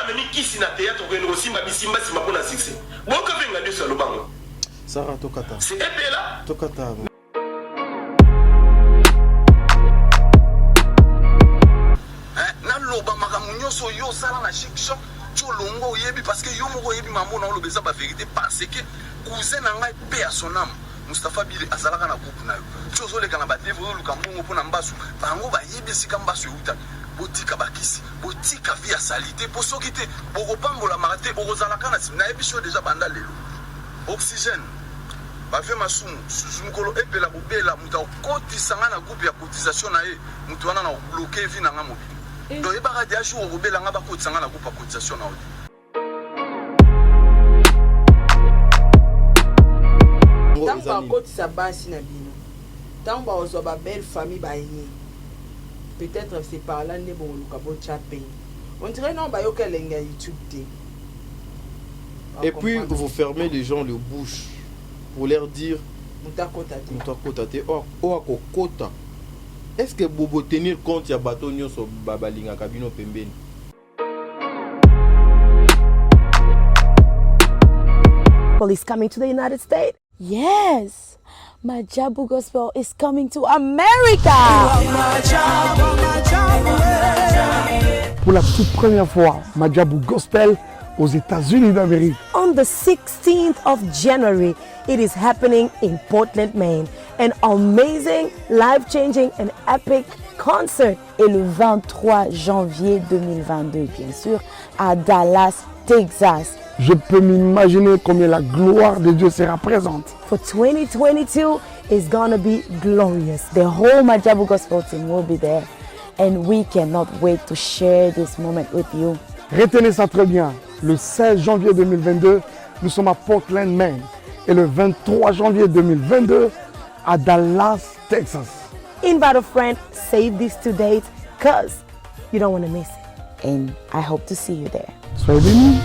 amemi kisi na theatre okende kosimba bisimba simba pona succès. Boyoka pe Ngadios aloba ngo. Sarah tokata. C'est Epela. Tokata. Hein, naloba makambo nyonso yo osala na chic choc ti olongwa oyebi parce que yo moko oyebi mambo na oloba eza ba verite parce que cousin na ngai paix à son âme Moustapha Bile azalaka na groupe na yo ti ozoleka na ba TV ozoluka mbongo mpo na mbasu bango bayebi esika mbasu ewutaka botika bakisi botika vie ya salite mpo soki te bokopambolamaka te okozalaka na nsima nayebisi yo deja banda lelo oxygène ba vieux masumu susu mokolo epela kobela moto akotisa ngai na groupe ya cotisation na ye moto wana na bloquer vie na ngai mobimba donc yebaka deja jour okobela ngai bakotisa ngai na groupe ya cotisation na yo te. Ntango bakotisa basi na bino, ntango bakozwa ba belle famille baye, peut-etre c'est par là nde bokoluka botia paix. On dirait nao bayoka elengi ya YouTube te. Et puis vous fermez les gens le bouche pour leur dire moto akota te. Moto akota te, oyo akokota. Est-ce que bobo tenir compte ya bato nyonso balingaka bino pembeni? Is coming to the United States. Yes, Majabu Gospel is coming to America. Pour la toute première fois, Majabu Gospel aux États-Unis d'Amérique. On the 16th of January, it is happening in Portland, Maine. An amazing, life-changing and epic concert. Et le 23 janvier 2022, bien sûr, à Dallas, Texas. Je peux m'imaginer combien la gloire de Dieu sera présente. For 2022 is gonna be glorious. The whole Majabu Gospel team will be there. And we cannot wait to share this moment with you. Retenez ça très bien. Le 16 janvier 2022, nous sommes à Portland, Maine. Et le 23 janvier 2022, à Dallas, Texas. Invite a friend, save these two dates, cause you don't want to miss it. And I hope to see you there. Soyez bénis.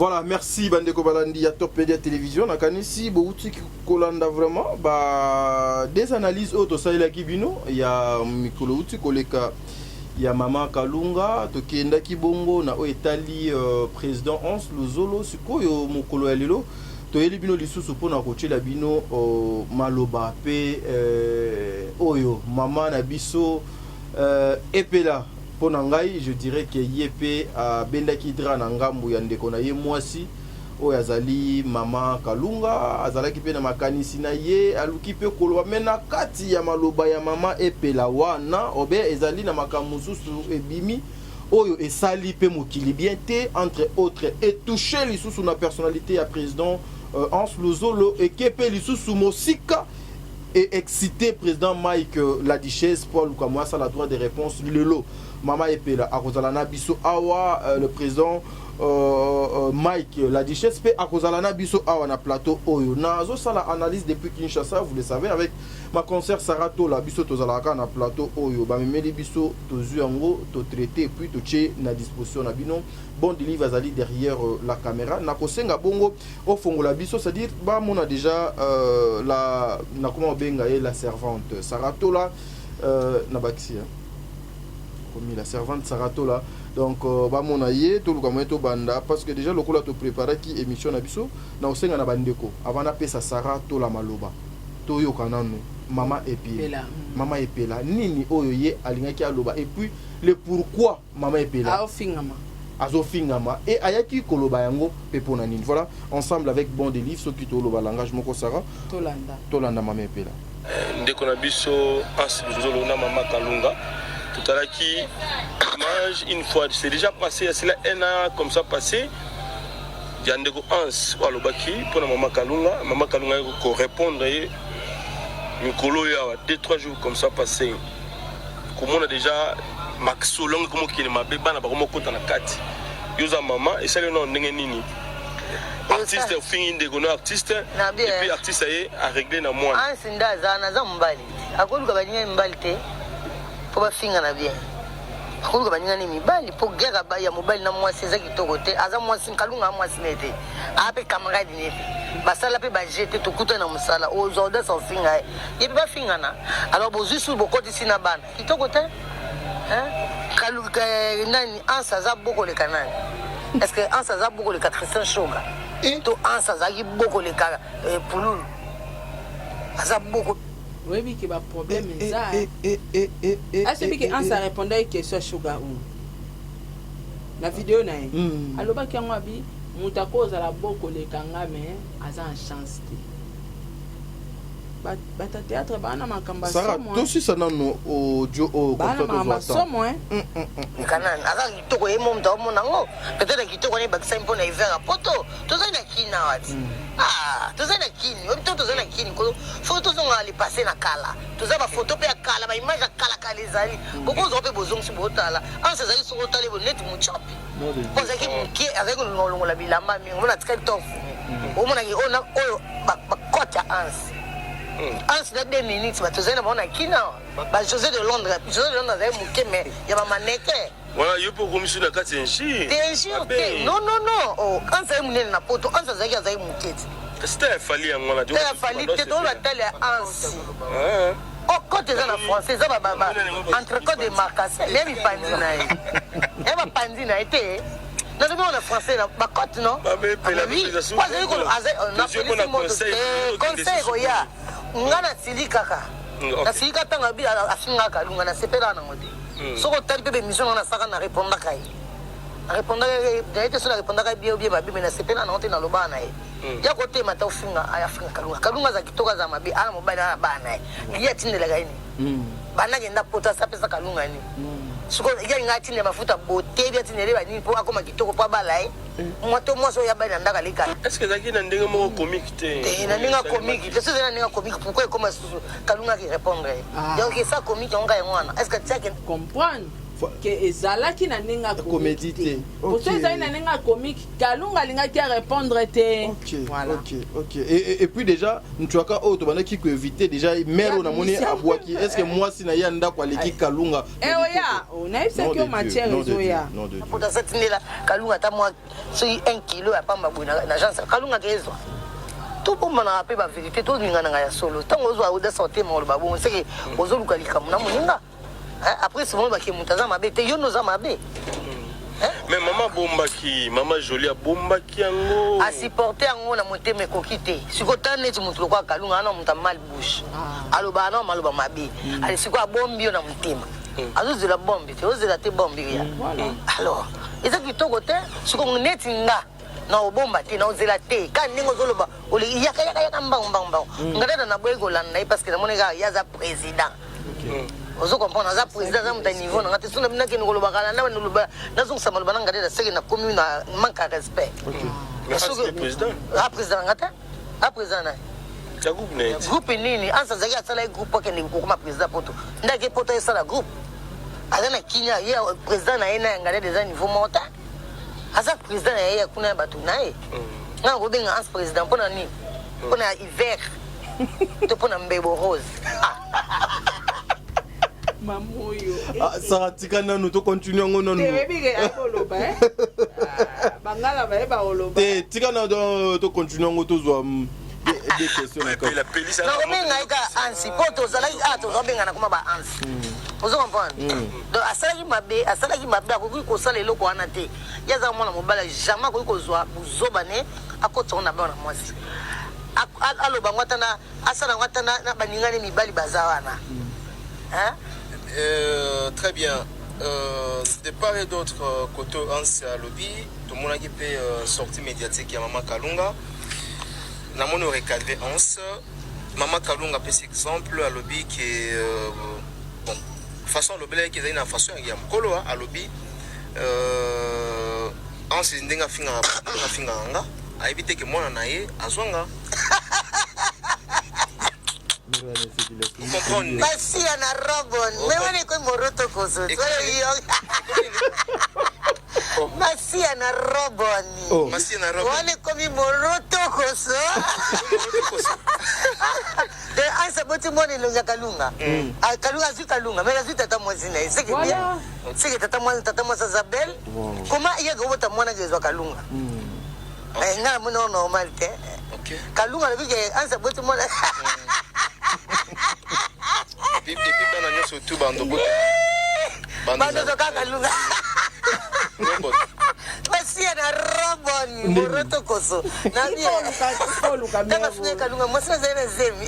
Voilà, merci bandeko balandi ya Top Media Télévision. Nakanisi bouti kolanda vraiment ba des analyses oyo tosalelaki bino ya mikolo uti koleka ya mama Kalunga tokendaki bongo na oyo etali euh, président Hans Luzolo sikoyo mokolo ya lelo toyeli bino lisusu mpona kotyela bino uh, maloba mpe uh, oyo mama na biso uh, Epela Mpo na ngai, je dirais que ye mpe abendaki drap na ngambo ya ndeko na ye muasi oyo azali mama Kalunga. Azalaki mpe na makanisi na ye, aluki mpe koloba mais na kati ya maloba ya mama Epela wana obe ezali na makambo mosusu ebimi oyo esali mpe mokili bien te, entre autres e toucher lisusu na personnalite ya president Hans Luzolo, eke mpe lisusu mosika e excite president Mike la duchesse po aluka moyen asala droit de reponse lelo mama epela akozala na biso awa euh, le president euh, euh, Mike la duchesse pe akozala na biso awa na plateau oyo nazosala analyse depuis Kinshasa vous le savez avec ma concert Sarah Tola biso tozalaka na plateau oyo bamemeli biso tozwi yango to traiter puis totie na disposition na bino bon delive azali derrière la caméra nakosenga bongo ofongola biso c'est à dire bamona déjà euh, la nakoma obenga ye la servante Sarah Tola euh, na bakisi hein? komi la servante Sarah Tola Donc euh, bamona ye, toluka moyen tobanda parce que déjà lokola topreparaki émission na biso, na kosenga na bandeko avant napesa Sara tola maloba, toyoka nanu mama Epela. Epela. Mama Epela, nini oyo ye alingaki aloba et puis le pourquoi mama Epela aofingama. Azofingama e ayaki koloba yango mpe mpona nini. Voilà, ensemble avec Bon Délivre, soki toloba langage moko, Sara. Tolanda. Tolanda mama Epela. Ndeko na biso Hans Luzolo na mama Kalunga, totalaki image une fois, c'est déjà passé, il y a cela un an comme ça passé, ya ndeko Hans oyo alobaki mpona mama Kalunga. Mama Kalunga ayaki korépondre ye mikolo oyo awa, 2, 3 jours comme ça passé. Komona déjà masolongo ekomokende mabe, bana bakomokota na kati. Yo oza mama, esali nao ndenge nini? Artiste ofingi ndeko no artiste Na bien. et puis artiste aye aréglé na mwana. Ansi nde aza naza mobali te, akoluka baninga mibali te mpo bafinga na bien. Akoluka baninga ne mibali mpo guerre ya mobali na mwasi eza kitoko te. Aza mwasi, Kalunga aza mwasi ne te, aa mpe camarade ne te, basala mpe baje te. Tokuta na mosala, ozwa audace ofinga ye, ye mpe bafingana. Alors bozwi su bokotisi na bana, kitoko te, hein? Nani Anse aza bokoleka nani? Est ce que Anse aza bokoleka Christian Shoga to Anse azalaki bokoleka Pululu? Aza boko Oyebi ke baproblème eza. Asoyebi ke Anse arépondaki question ya Shuga oyo na video na ye. Alobaki yango, abi moto akozala bokoleka nga, mais aza en chance te. Bato ya théâtre baa na makambo ya Sara, somo. Tosisa nano audio oyo. Baa na comme ça makambo ya tozwa temps. somo, hein. Leka nani aza kitoko, ye mo moto aomona yango. Peut-être kitoko wana ebakisami mpo na hiver ya poto. Tozali na Kini awa ti. Ah, tozali na Kini, oyebi to tozali na Kini, fo tozonga le passé na kala. Toza bafoto mpe ya kala, baimage ya kala kala ezali. Bokozwa mpe bozongisi, botala Anse ezali. Soki otali bo neti mochopi po azalaki moke, azalaki kolongola bilamba mingi. Omona atikali torse omonaki oyo oyo bakote ya Anse. Anse na 2 minutes, bato tozali na bango na Kini awa, ba José de Londres. José de Londres azali moke, mais ya bamaneke. Wana yo mpe okomisi na kati ya injure. Te, injure te, non, non, non. Oh, Anse azali monene na poto. Anse azalaki moke te. Kasi ta ya Fally yango wana. Ta ya Fally te, toyo batale ya Anse. O cote eza na français, eza entrecôte de marcasse ya mipanzi na ye, ya bapanzi na ye te. Nalobi ngo na français na bacote, non? Azali moto te, conseil koya nga nasili kaka. Nasilika ntango abi afingaka Kalunga, nasepelaka nango te. Soki otali mpe bémission nango nasaka, na répondaka ye, narépondaka ye te. So narépondaka bien obie mabe, mais nasepelaka nango te. Nalobaka na ye ya kotema ta ofinga, afinga Kalunga. Kalunga aza kitoko, aza mabe, ana mobali, ana bana na ye, ye atindelaka ye nini? Banda kenda poto, asapesa Kalunga nini? Sikoyo ye alinga atindela mafuta bote, bi atindele banini mpo akoma kitoko, mpo abala ye mwa to mwasi oyo abali na ndako aleka. Est ce que ezalaki na ndenge moko comique te? Te, na ndenge comique te. So ezali na ndenge comique, pourquoi ekoma susu Kalunga aki répondre ye? Donc esa comique yango kaka yango wana. Est ce que tiake Comprendre ke ezalaki na ndenge ya comédie te. Poso ezali na ndenge ya comique, Kalunga alingaki arépondre te. Voilà. Ok, et puis déjà ntuaka oyo tobandaki koéviter déjà, mare oyo namoni abwaki. Est ce que mwasi na ye ya ndako aleki Kalunga? Eoya, nayebisaki yo, matière ezoya. Poto asatindela Kalunga ata mwa soki 1 kilo ya pamba boye na agence, Kalunga kezwa. Tobombanaka mpe bavérité, tolinganaka ya solo. Ntango ozwa audace otema oloba bongo, seke ozoluka likambo na moninga. Après souvent bake moto aza mabe te, yo nde oza mabe. Mais mama abombaki, mama Jolie abombaki yango. Asupporte yango na motema, ekoki te. Sikoyo ta neti moto lokola Kalunga wana, moto mal bouche, alobaka na maloba mabe. Ale sikoyo abombi yo na motema, azozela bombi te, ozela te bombi ya. Alors eza kitoko te. Sikoyo neti nga na obomba te, na ozela te ka ndenge ozoloba oleki yaka yaka yaka, mbango mbango mbango. Nga tata naboyi kolanda ye parce que namoni kaka ye aza président. Ozo comprendre? Aza président, aza moto ya niveau na nga te. So na bino nakende koloba kala na loba, nazongisa maloba na nga te, naseke nakomi na manque ya respect. A président na nga te, a président na ye. Groupe nini? Anse azalaki asala ye groupe, akende kokoma président poto, ndake poto esala groupe. Aza na Kinya, ye président na ye na yanga nde eza niveau moko te. Aza président na ye ya kuna ya bato na ye. Nga nakobenga Anse président mpo na nini? Mpo na hiver to mpo na mbebo rose? Mamoyo. Ah, Sara, tika nanu tocontinue yango nanu. Oyebi akoloba bangala bayeba koloba. Te, tika nanu tocontinue yango, tozwa des questions na kati. Nakobenga ye kaka Ansi mpo tozalaki a tozobengana kuma ba Ansi. Ozo comprendre? Donc asalaki mabe, asalaki mabe, akoki kosala eloko wana te. Ye aza mwana mobali, jamais akoki kozwa buzoba ne akotisa yango na bana mwasi. Aloba yango ata na asala yango ata na baninga ne mibali baza wana. Hein? Euh, très bien. Euh, de part et d'autre, euh, côté Hans alobi, tomonaki mpe euh, sortie médiatique ya mama Kalunga. Namoni recadrer Hans. Mama Kalunga apesi exemple, alobi ke euh, bon, façon alobelaki ezali na façon ya mokolo, alobi euh, Hans ndenge afingaka ndenge afingaka nga, ayebi te ke mwana na ye azwanga. Comprendre. Basia na robon. Mais wana ekomi moroto kozo. Basia na robon. Oh. Masiya na robon. Wana ekomi moroto koso. De ansa boti mwana elongi ya Kalunga. Ah, Kalunga azwi Kalunga, mais azwi tata mwasi na ye. C'est que bien. C'est que tata mwasi tata mwasi aza belle. Comment ye akobota mwana ke ezwa Kalunga? Eh, nga namoni yango normal te. Ok. Kalunga alobi ke ansa boti mwana. Et puis bana nyonso tu bando bota. Bando kaka Kalunga. Robot. Masiya na robon moroto koso. Na bien. Oluka Tanga funa Kalunga mwasi nazali na zemi.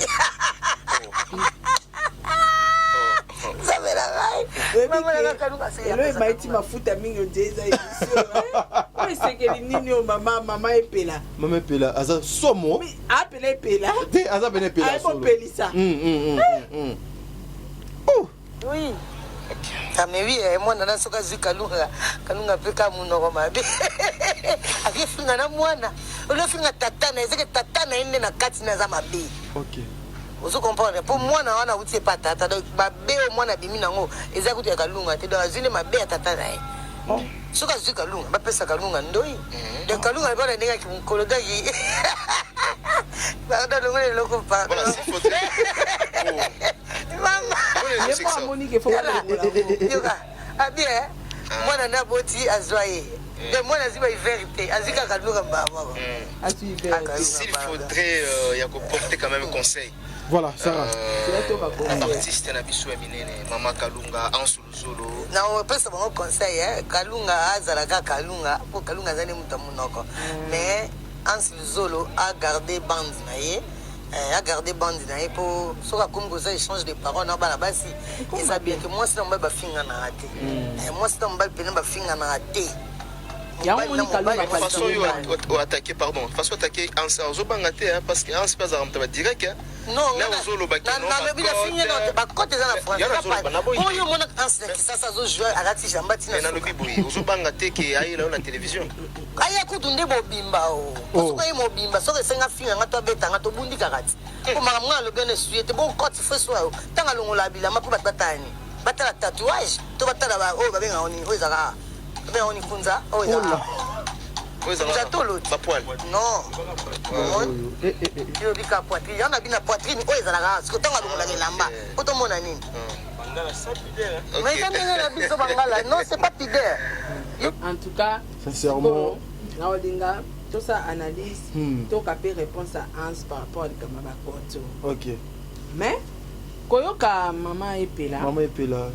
Nzambe na ngai. Mama na ngai Kalunga asali elo emaiti mafuta mingi odie eza émission oyo esekeli nini oyo mama mama epela. Mama epela aza somo. Apela epela. Te aza pene epela solo. Ayekopelisa. Oh. Oui. Ah mais oui, eh, mwana na soki azwi Kalunga, Kalunga mpe ka monoko mabe. Akefinga na mwana, olofinga tata na ye, seke tata na ye nde na kati na aza mabe. Ok. Ozo comprendre? Po mwana wana awuti epa tata, donc mabe oyo mwana abimi nango eza kutu ya Kalunga te, donc azwi nde mabe ya tata na ye. Soki azwi Kalunga, bapesa Kalunga ndoi. Donc Kalunga alobaka na ndenge ya kimokolo, donc pardon, longola eloko pardon. Voilà, s'il faudrait. Mama. Ye moko amoni ke fo Yoka. Abi eh, mwana na boti azwa ye. Donc mwana azwi ba hiver te, azwi kaka Kalunga mbala moko. Azwi hiver te. S'il faudrait euh, ya koporter quand même conseil. Voilà, Sarah. Euh, artiste na biso ya minene, Mama Kalunga, Ansu Luzolo. Na opesa bango conseil eh, Kalunga azala kaka Kalunga, po Kalunga aza nde moto ya monoko. Mais Hans Luzolo a garder bande na ye. Eh, a garder bande na ye po soki akomi kozwa échange de parole na bana basi eza bien ke mwasi na mobali bafinganaka te. Eh, mwasi na mobali pene bafinganaka te. Yango Mobali na moni Kalunga mobali Façon oyo attaquer, pardon. Façon attaquer Hans azobanga te hein, parce que Hans mpe azalaka moto ya ba direct hein. Non, Là, ozoloba ke non, nalobi na bakote. fingi no bakote eza na Ya nazoloba, naboyi français te. oyo omona Hans na Kisasa azojoue alati jamba ntina Mais nalobi boye ozobanga te ke ayela yo na télévision. Aya kutu nde mobimba o soki aye mobimba soki esenga finga nga to abeta nga tobundi kaka ti po makambo nga alobi wana esui ete bon cote fo eswa yo ntango alongola bilamba mpo bato batala nini batala tatouage to batala oyo babengaka nini oyo ezalaka babengaka nini kunza oyo ezalaka Oyo ezalaka kunza tolo ti ba poil. Non, yo bika poitrine yango na bina poitrine oyo ezalaka siko ntango alongolaka elamba po tomona nini. Mais eza ndenge na biso bangala non, c'est pas pudeur. En tout cas, Sincèrement. Na olinga tosala analyse, toka mpe réponse ya Hans par rapport à likambo ya bakoto. Ok. Mais koyoka mama epela, Mama epela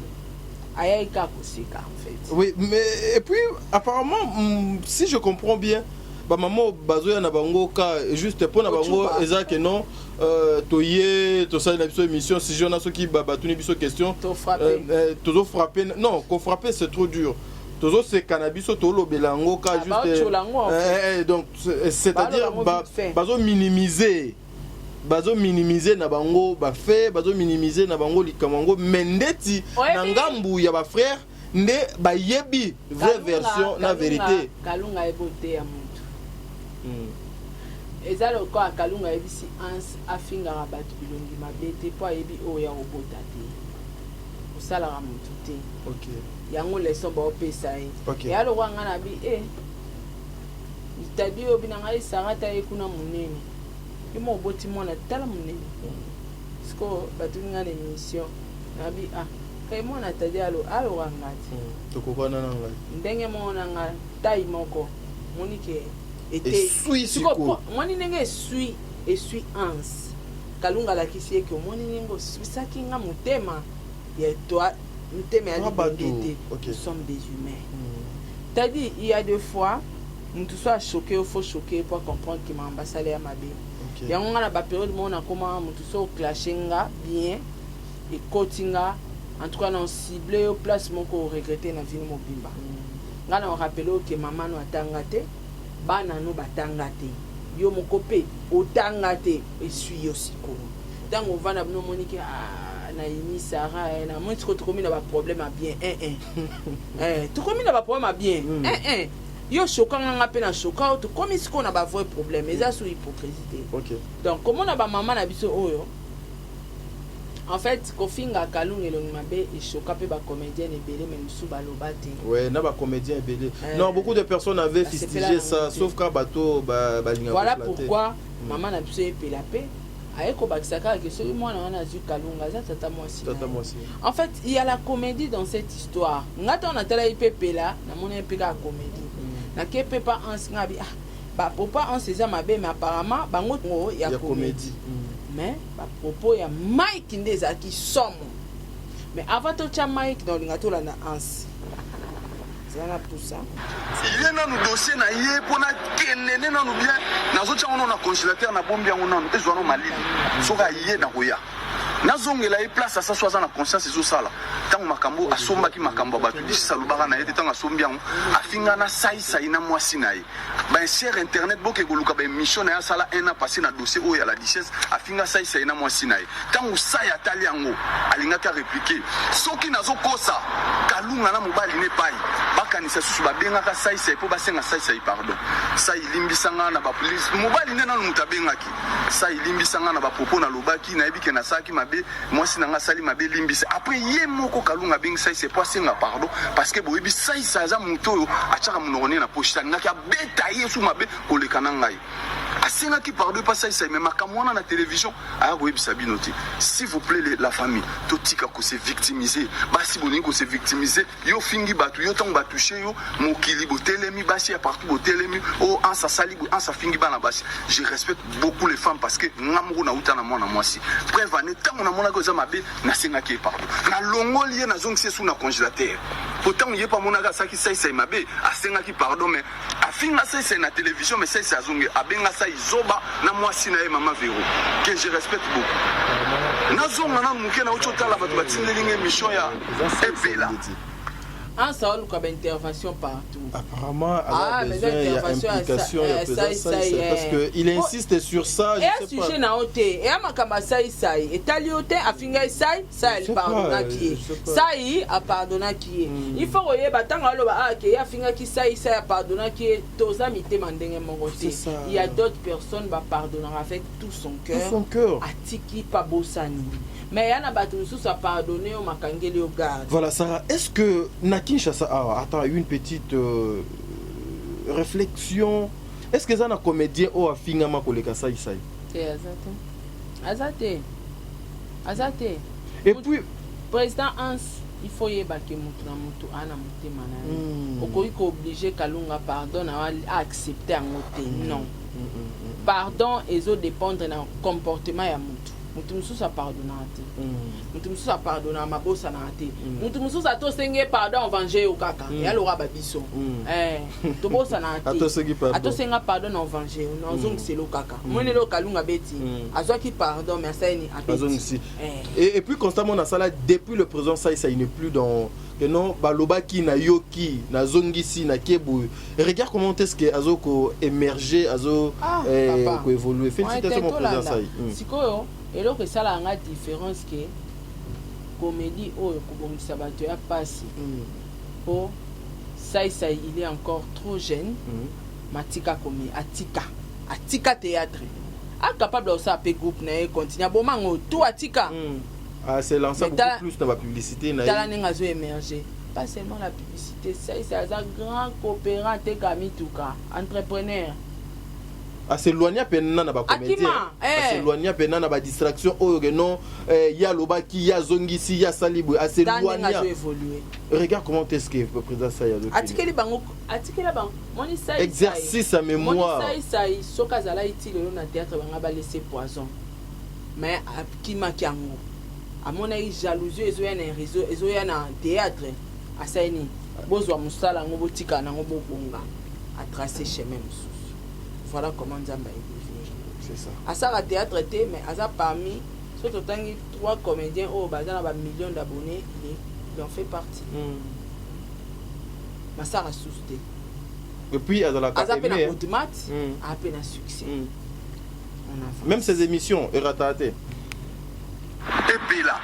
ayaki kaka koseka en fait. Oui, mais et puis apparemment, si je comprends bien, ba maman bazoya na bango ka juste pour na bango Ochuba. eza que non euh, toye tosali na biso émission si je na soki ba batuni biso question To frapper. Tozo frapper, non, ko frapper c'est trop dur, tozoseka na biso tolobela yango ka Ah, juste baotiola yango, en fait. Donc c'est-à-dire Baloba yango vite fait. bazo minimiser bazo minimiser na bango bafe bazo minimiser na bango likambo yango, mais ndeti na Oyebi- ngambu ya bafrère nde bayebi vraie Kalunga- version na Kalunga- vérité. Kalunga ayebi oteya motu. Eza lokola Kalunga ayebisi Hans afingaka bato bilongi mabe te mpo ayebi oyo ya kobota te osalaka motu te. Yango leçon baopesa ye. Eya lokola ngai na bi e tabi oyo bina ngai Sara ta ye kuna monene yo moko oboti mwana tala monene sikoyo batuni ngai na émission nabi ah kai mwana tadi alo aloka ngai te. Tokokana na ngai. Ndenge moko na ngai tai moko moni ke Esui sikoyo. Moni ndenge esui esui Hans Kalunga alakisi ye ke omoni ndenge oswisaki nga motema ya toi. Mitema ya Toza libende bato. te. Ok. Nous sommes des humains. C'est-à-dire, il y a des fois, mutu so achoqué, il faut choquer pour comprendre que makambo asala ya mabe. Ok. Yango nga na baperiode moko nakoma mutu so oclashe nga bien, ekoti nga, en tout cas na cible yo place moko oregrete na vino mobimba. Nga na orappele oyo ke mama no atanga te, bana no batanga te, yo moko mpe otanga te, esui yo sikoyo. Ntango ovanda bino omoni ke ah, nayini Sara, eh, namoni sikoyo tokomi na baproblème ya bien eh, eh. Eh, tokomi na baproblème ya bien eh, eh. Yo shokanga, nga mpe na shoka oyo, tokomi sikoyo na bavrai problème, eza so hypocrisie te. Donc komona bamama na biso oyo, en fait, kofinga Kalunga elongi mabe eshoka mpe bacomédienne ebele, mais mosusu baloba te. Ouais, na ba comédien ebele. Euh, Non, beaucoup de personnes avaient basepela fustigé nango ça, te. sauf quand bato ba balinga Voilà koflatter. pourquoi mama na biso epela mpe aye kobakisa kaka ke soki mwana wana azwi Kalunga, aza tata mwasi na Tata ye. mwasi. En fait, il y a la comédie dans cette histoire. Nga ntango natalaki mpe pela, namoni mpe kaka comédie. Nake mpe pa Anse, nga bi ah, bapropos Anse eza mabe, mais apparemment bango ngo ya Ya comédie. comédie. Mais bapropos ya Mike nde ezalaki somo. Mais avant totya Mike na olinga, tolanda Anse, eza na pusa. Ye nanu dossier na ye mpo nakende nde nanu bien, nazotia yango nano na congélateur, nabombi yango nanu, ezwa no malili. Soki aye na koya, nazongela ye place asa so aza na conscience. Ezosala ntango makambo asombaki, makambo ya bato disisi alobaka na ye te. Ntango asombi yango, afinga na saisai na mwasi na ye. Bainsert internet, boke koluka baémission na ye asala un an passé na dossier oyo ya la duchesse. Afinga saisai na mwasi na ye. Ntango sai atali yango, alingaki arépliquer. Soki nazokosa, Kalunga na mobali ne epai bakanisa susu, babengaka saisai mpo basenga saisai pardon. Sai, limbisanga na bapolice. Mobali nde nanu moto abengaki sai: limbisanga na bapropos nalobaki, nayebi ke nasalaki mabe, mwasi na nga asali mabe, limbisa. Après ye moko Kalunga abengi saisai mpo asenga pardon, parce que boyebi saisai aza moto oyo atiaka monoko ne na poche. Alingaki abeta ye su mabe koleka na ngai. Asengaki pardon epa saisai, mais makambo wana na télévision aya koyebisa bino te. S'il vous plaît, la famille, totika kose victimiser. Basi bolingi kose victimiser. Yo fingi bato, yo ntango batouche yo, mokili botelemi, basi ya partout botelemi. O Anse asali boye, Anse afingi bana basi. Je respecte beaucoup les femmes, parce que nga moko nauta na mwana mwasi. Preuve ane, ntango namonaki eza mabe, nasengaki ye pardon, nalongoli ye, nazongisi ye su na congélateur, po ntango ye mpo amonaki asalaki saisai mabe, asengaki pardon. Mais afinga saisai na télévision, mais saisai azongi, abenga sai zoba na mwasi na ye mama Vero, que je respecte beaucoup. Nazonga nanu moke, nauti otala bato batindeli nga émission ya Epela. Anse aoluka baintervention partout. Apparemment, Ah, a mais besoin, il y a intervention ya implication, il y a sai, présence, sai, parce eh. que il insiste sur ça, Eya je sais pas. sujet na yo te, eya makambo ya saisai, etali yo te. Afinga ye sai, sai Je sais pas, apardonaki ye. je sais pas. Sai apardonaki ye. Il faut koyeba ntango aloba ah ke ye afingaki sai, sai apardonaki ye. Toza mitema ndenge moko te. C'est ça. Il y a d'autres personnes bapardonnaka avec tout son Tout cœur, son cœur. Atiki pa bosani. Mais ya na bato mosusu, apardonne yo, makangeli yo garde. Voilà, Sarah, est-ce que na Kinshasa, ah, attends, une petite réflexion. Est-ce que ça na comédien oyo afingama koleka sai sai? Te, aza te, aza te, aza te. Et puis, président Hans, il faut yeba ke motu na motu aa na motema na ye. Okoki koobliger Kalunga pardon na aaccepte yango te, non. Pardon ezodépendre na comportement ya motu. Motu mosusu apardonnaka te, motu mosusu apardonnaka mabosanaka te, motu mosusu ata osengi ye pardon, ovange yo kaka. Ya loka babiso. Eh, tobosanaka te. Ata osengi pardon. Ata osenga pardon na ovange yo, na ozongisela yo kaka. Omoni eloko Kalunga abeti, azwaki pardon, mais asali abeti. Azongisi. Eh. Et puis constamment on a ça là depuis le président ça ça, il n'est plus dans que non, balobaki na yoki, na zongisi na kebu. Regarde comment est-ce que azo ko émerger, azo Ah, eh, papa. ko évoluer. Félicitations mon président tolanda. Sai. Sikoyo eloko esalaka nga différence ke comédie oyo kobongisa bato ya pasi, po saisai il est encore trop jeune. Matika komi atika, atika théâtre, acapable kosala mpe groupe na ye, continue abomango tout, atika. Ah, c'est lancé Mais beaucoup plus dans la publicité na tala ye. Ndenge azo émerger, pas seulement la publicité. Saisai aza grand coopérant, ateka mituka, entrepreneur. Aséloigna pena na bacomédien. Akima, eh. Aséloigna pena na badistraction oyo ke non, eh, ye alobaki, ye azongisi, ye asali boye. Tala ndenge Aséloigna. azo évoluer. Regarde comment est-ce que le président Sai azo Atikeli bango, atikela bango, moni sai. Exercice sa mémoire. Moni sai sai, soki azalaki ti lelo na théâtre, banga balese poison, mais akimaki yango. Amonaki jalousie ezoya na réseau, ezoya na théâtre. Asali nini? Bozwa mosala yango, botikala nango, bobonga. Atrace chemin mosusu. Voilà comment Nzambe aélevé. C'est ça. Asala théâtre te, mais aza parmi, so totangi trois comédiens oyo baza na bamillions d'abonnés, il en fait partie. Masala susu te. Et puis azalaka Aza mpe na aimé, hein. audimat, aza mpe na succès. On avance. Même ses émissions erataka te. Epela.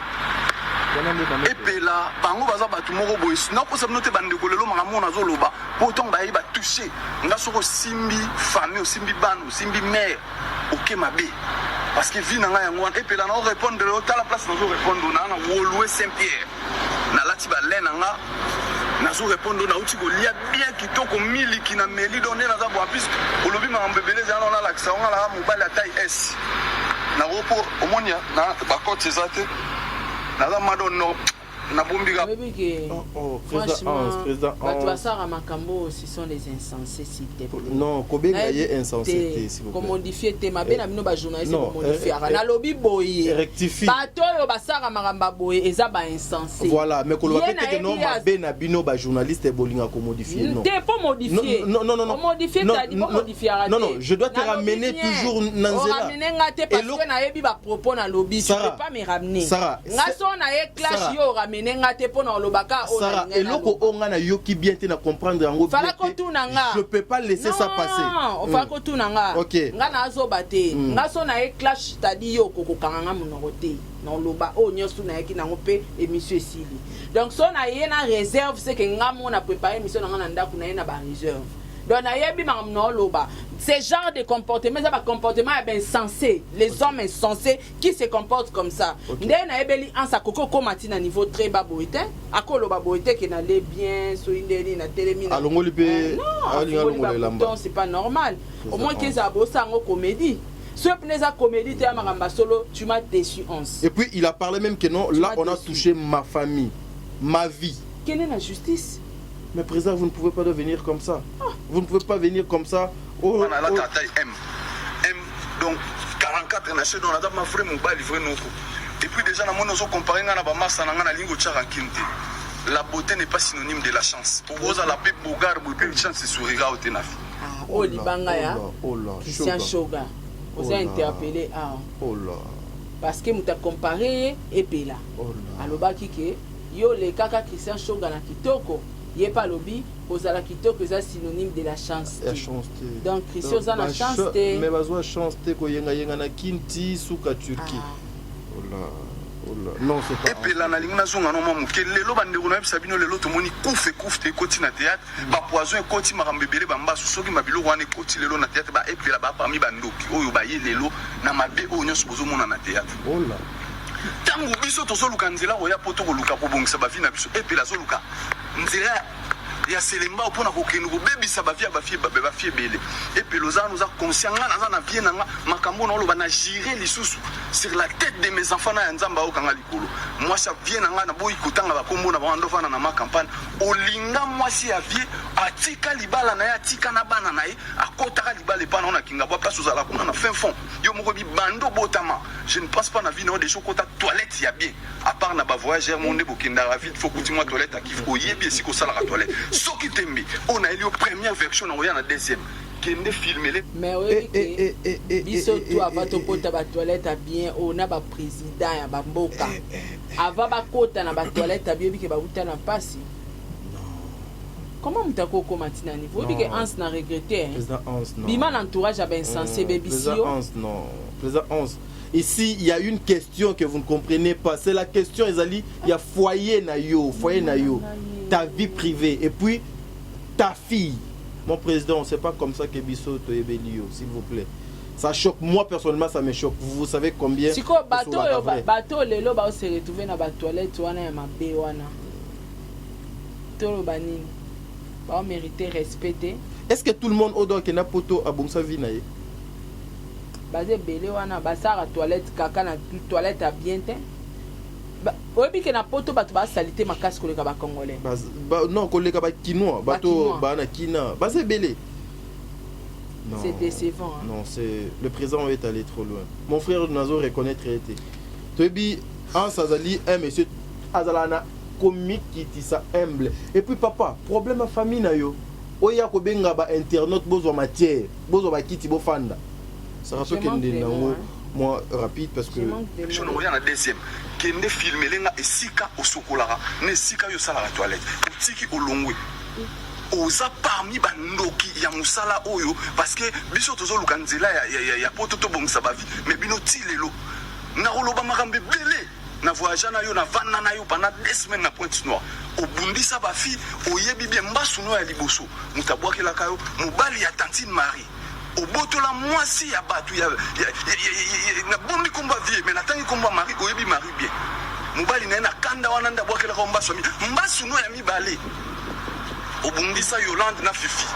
Wana nde mama. Epela, bango baza bato moko boye. Nakosa bino te, bandeko, lelo makambo oyo nazoloba, mpo ntango bayebi batouche nga, soki osimbi famille, osimbi bana, osimbi mare, oke mabe, parce que vie na ngai yango wana. Epela, nao répondre yo, tala place nazo répondre, naa na Woluwe Saint Pierre, nalati balin na nga, nazo répondre, nauti kolia bien kitoko, miliki na meli, donc nde naza bo. En plus olobi makambo ebele, ezala na nalakisa ngo, nga naka mobali ya taille S nako, mpo omoni na bakote eza te, naza mado no nabombi ka. Oyebi ke Oh, président Hans, franchement président bato Hans. basalaka makambo oyo, ce sont des insensés, s'il te plaît. Non, kobenga ye insensé te, s'il vous plaît. Komodifie te, mabe na bino bajournaliste, Non, bomodifiaka. Nalobi boye, Rectifie. bato oyo basalaka makambo ya boye eza bainsensé. Voilà, mais koloba Ye pe te ke non, nayebi mabe na bino bajournaliste bolinga komodifie, non. Te, faut modifier. Non, non, non, non. Omodifie, Non, tadi non, bomodifiaka. non, non, je dois te ramener toujours na nzela. Oramener nga te, parce que nayebi bapropos nalobi, tu Sarah, peux pas me ramener. Sarah, Nga so na ye clash, Sarah. yo oramener nga te mpo na olobaka oyo Sarah, nalingai eloko naloba. oyo nga nayoki bien te, na comprendre yango Fala bien te. kotuna nga. Je peux pas laisser ça passer. Ofala kotuna nga. Nga nazoba te. Nga so na ye clash, tadi yo okokokanga nga monoko te, na oloba oyo nyonso nayaki nango mpe émission esili. Donc so na ye na réserve, c'est que nga mo na préparé émission na nga na ndako na ye na baréserve, donc nayebi makambo na oloba. Ce genre de comportement eza bacomportement ya bainsensé, les hommes insensés qui se comportent comme ça. Nde nayebeli Anse akoki okóma ti na niveau très bas boye te, akoloba boye te ke nale bien, soki ndeni natelemi Alongoli mpe. Eh, non, alingi afungoli alongola elamba. babouton, c'est pas normal. Au moins Hans. ke ezala bosa yango comédie, soki mpena eza comédie te ya makambo ya solo, tu m'as déçu, Hans. Et puis il a parlé même que non, Tu là m'as on a déçu. touché ma famille, ma vie. Kende na justice. Mais président, vous ne pouvez pas devenir comme ça. Vous ne pouvez pas venir comme ça. Oh, Wana oh. alata taille M M, donc 44 na se, donc naza ma vrai mobali, vrai noko. Et puis déjà namoni ozocompare ngai na bamasa na ngai, nalingi kotiaka nkini te. La beauté n'est pas synonyme de la chance. Okozala mpe beau gars boye mpe chance esourira o te na vie. Oyo libanga ya Oh là, Christian Shoga. Shoga oza Oh là. interpellé awa, Oh là. parce que moto acompare ye Epela. Oh là. Alobaki ke yo olekaka Christian Shoga na kitoko, ye mpe alobi kozala kitoko eza synonyme de la chance Ya te. chance te. Donc Christian oza na Ba chance te. Mais bazwa chance te koyengayenga na kinti suka Turquie. Ah. Oh là, oh là. Non, c'est pas. Epela, nalingi nazonga no mwa moke. Lelo bandeko, nayebisa bino, lelo tomoni kufe kufe te ekoti na théâtre, bapoison ekoti, makambo ebele, bambasu, soki babiloko wana ekoti lelo na théâtre. Baepela ba parmi bandoki oyo baye lelo na mabe oyo nyonso bozomona na théâtre. Oh là. Ntango biso tozoluka nzela koya po tokoluka kobongisa bavie na biso, Epela azoluka nzela ya selembao mpona kokende kobebisa bavie ya bafille ebele. Epela, oza wana, oza conscient, nga naza na vie na nga, makambo na oloba na jure lisusu sur la tête de mes enfants na ya Nzambe ayokanga likolo, mwasi ya vie na nga naboyi kotanga bakombo na bango, ndofana na ma campagne. Olinga mwasi ya vie, atika libala na ye, atika na bana na ye, akotaka libala epa na yo na Kingabwa, place ozala kuna na fin fond, yo moko bibando botama. Je ne pense pas na vie na yo déjà okota toilette ya bien, à part na bavoyageur mo nde bokendaka vite, faut kuti mwa toilette akif, oyebi esika osalaka toilette. Soki tembe oyo nayeli yo première version, na oya na deuxième, kende filmele. Mais oyebi Eh, ke biso tu avant tokota batoilette ya bien oyo na baprésident ya bamboka, avant bakota na batoilette ya bien, oyebi ke bauta na mpasi. Comment moto akokoma ntina niveau? Oyebi ke Non. Hans na regrette. Président Hans, non. Bima na entourage ya bainsensé, bebisi Président yo. Hans, non. Président Hans. Ici, il y a une question que vous ne comprenez pas. C'est la question, ezali, il y a foyer na yo, foyer na yo, ta vie privée. Et puis, ta fille. Mon président, c'est pas comme ça que biso toyebeli yo, s'il vous plaît. Ça choque. Moi, personnellement, ça me choque. Vous, vous savez combien. Sikoyo bato tosolaka oyo vrai. bato oyo lelo baose retrouve na batoilette wana ya mabe wana, toloba nini? Baomérite respect te. Est-ce que tout le monde oyo akenda poto abongisa vie na ye? Baza ebele wana basalaka toilette kaka na toilette ya bien te. Oyebi ke na poto bato basali te makasi koleka bacongolais. Non, koleka bakinois, bato Bakinois. baa na kina baza ebele. Non. C'est décevant, hein. Non, c'est le président est allé trop loin. Mon frère, nazo reconnaître ete toyebi. Hans azali un monsieur azala na komikitisa, humble. Et puis papa, problème ya famille na yo, oya kobenga ba internaute, bozwa matière, bozwa bakiti, bofanda. Sara, tokende nango mwa rapide parce que Biso nakoya na deuxième. Kende filmele nga esika osokolaka na esika oyo osalaka toilette. Otiki, olongwe, oza parmi bandoki ya mosala oyo, parce que biso tozoluka nzela ya poto, tobongisa ba vie, mais bino ti lelo nakoloba makambo ebele. Na voyage na yo, na vanda na yo pendant 2 semaines na Pointe Noire, obundisa ba fille. Oyebi bien mbasu no ya liboso, moto abwakelaka yo, mobali ya tantine Marie. Obotola mwasi ya bato ya nabombi nkombo ya vie, mais natangi nkombo ya Marie. Oyebi Marie bien, mobali na ye na kanda wana nde abwakelaka yo mbasu ya mbasu no ya mibale. Obundisa Yolande na Fifi,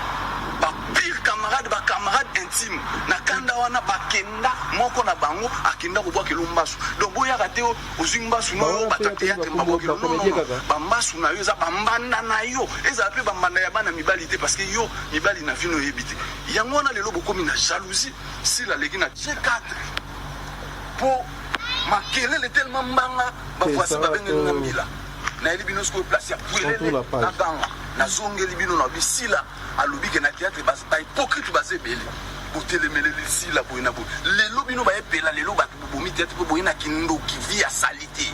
ba pire camarade, ba camarade intime. Na kanda wana bakenda, moko na bango akenda kobwakela mbasu. Donc boyaka te ozwi mbasu no oyo bato ya théâtre babwakela. Non, non, non, bambasu na yo eza bambanda na yo, ezala mpe bambanda ya bana mibali te, parce que yo mibali na vino oyebi te. Yango wana lelo bokomi na jalousie. Sila aleki na G4 mpo makelele tellement mbanga, ba voisin babengeli nga mbila. Nayebi bino sikoyo place ya pwelele naganga, nazongeli bino na bisila. Alobi ke na théâtre ba hypocrite baza ebele. Botelemeleli Sila boye na boye, lelo bino bayepela. Lelo bato bobomi théâtre mpo boye na kindoki, vie ya sali te.